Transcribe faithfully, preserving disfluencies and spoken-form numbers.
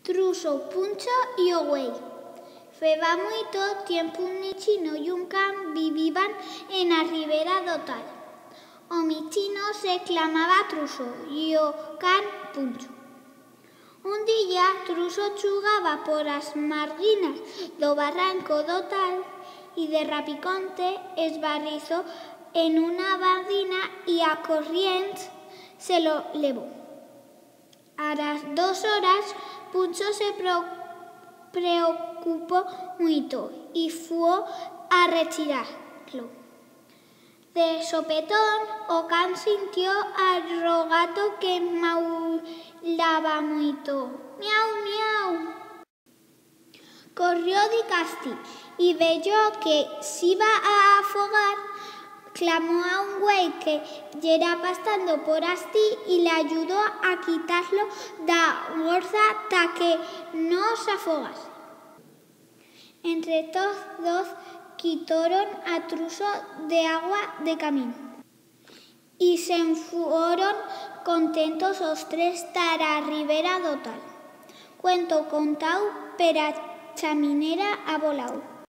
Truso, Puncho y o güei. Feba muito tiempo un michino y un can viviban en a ribera d'o tal. O michino se clamaba Truso y o can Puncho. Un día Truso chugaba por as marguinas d'o barranco d'o tal y de rapiconte esbarrizó en una badina y a corrients se lo levó. A ras dos horas, Puncho se pro-, preocupó muito y fuó a rechirar-lo. De sopetón, o can sintió a ro gato que maulaba muito. Miau, miau! Corrió dicasti y veyó que s'iba a afogar, clamó a un güei que yera pastando por astí y l'ayudó a quitar-lo d'a gorza ta que no s'afogase. Entre tots dos quitoron a Truso d'agua de camín y se'n fuoron contentos os tres ta ra ribera d'o tal. Cuento contau, per a chaminera ha volau.